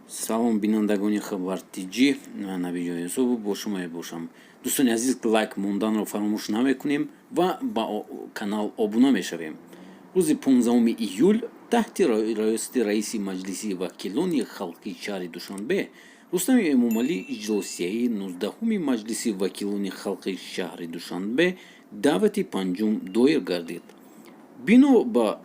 Салом, бинандагони Хабар Тҷ, ман Набиҷон Юсупов бо шумо мебошам. Дӯстони азиз, лайк монданро фаромӯш намекунем ва ба канал обуна мешавем. Рӯзи 15 июл таҳти раёсати раиси Маҷлиси вакилони халқи шаҳри Душанбе Рустами Эмомалӣ иҷлосияи 19-уми Маҷлиси вакилони халқи шаҳри Душанбе даъвати панҷум доир гардид. Бино ба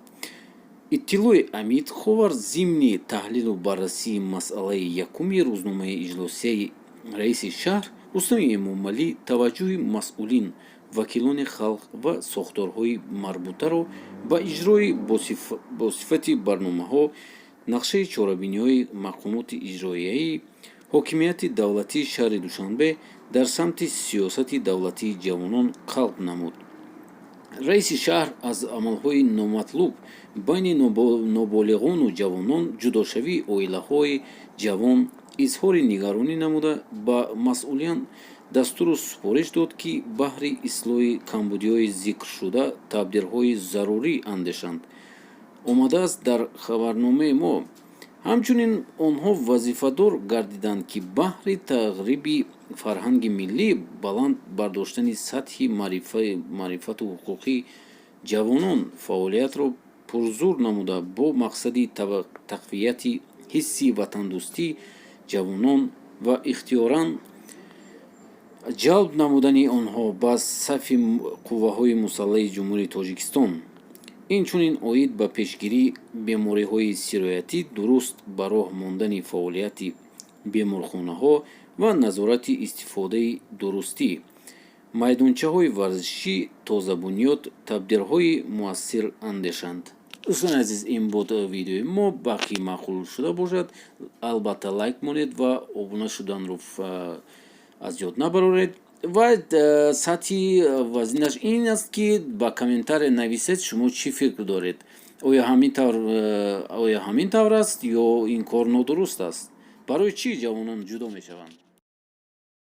иттилои Амид Ховар, зимни таҳлилу баррасии масъалаи якуми рӯзномаи иҷлосияи раиси шаҳр Рустами Эмомалӣ таваҷҷӯҳи масъулин, вакилони халқ ва сохторҳои марбутаро ба иҷрои босифати барномаҳо, нақшаи чорабиниҳои мақомоти иҷроияи ҳокимияти давлатии шаҳри Душанбе дар самти сиёсати давлатии ҷавонон қалб намуд. Раиси шаҳр аз амалҳои номатлуб байни ноболиғону ҷавонон, ҷудошавии оилаҳои ҷавон изҳори нигаронӣ намуда, ба масъулин дастуру супориш дод, ки баҳри ислоҳи камбудиҳои зикршуда тадбирҳои зарурӣ андешанд, омадааст дар хабарномаи мо. Ҳамчунин онҳо вазифадор гардиданд, ки баҳри тарғиби фарҳанги миллӣ, баланд бардоштани сатҳи маърифату ҳуқуқии ҷавонон фаъолиятро пурзур намуда, бо мақсади тақвияти ҳисси ватандӯстии ҷавонон ва ихтиёран ҷалб намудани онҳо ба сафи қувваҳои мусаллаҳи Ҷумҳурии Тоҷикистон, инчунин оид ба пешгирии бемориҳои сироятӣ, дуруст ба роҳ мондани фаъолияти беморхонаҳо ва назорати истифодаи дурусти майдончаҳои варзишӣ тозабунёд тадбирҳои муассир андешанд. Дӯстони азиз, ин буд видеои мо. Бақӣ маъқул шуда бошад, албатта лайк монед ва обуна шуданро аз ёд набароред. Ва сатҳи вазнинаш ин аст, ки ба комментария нависед, шумо чӣ фикр доред: оё ҳамин тавр аст ё ин кор нодуруст аст? Барои чӣ ҷавонон ҷудо мешаванд?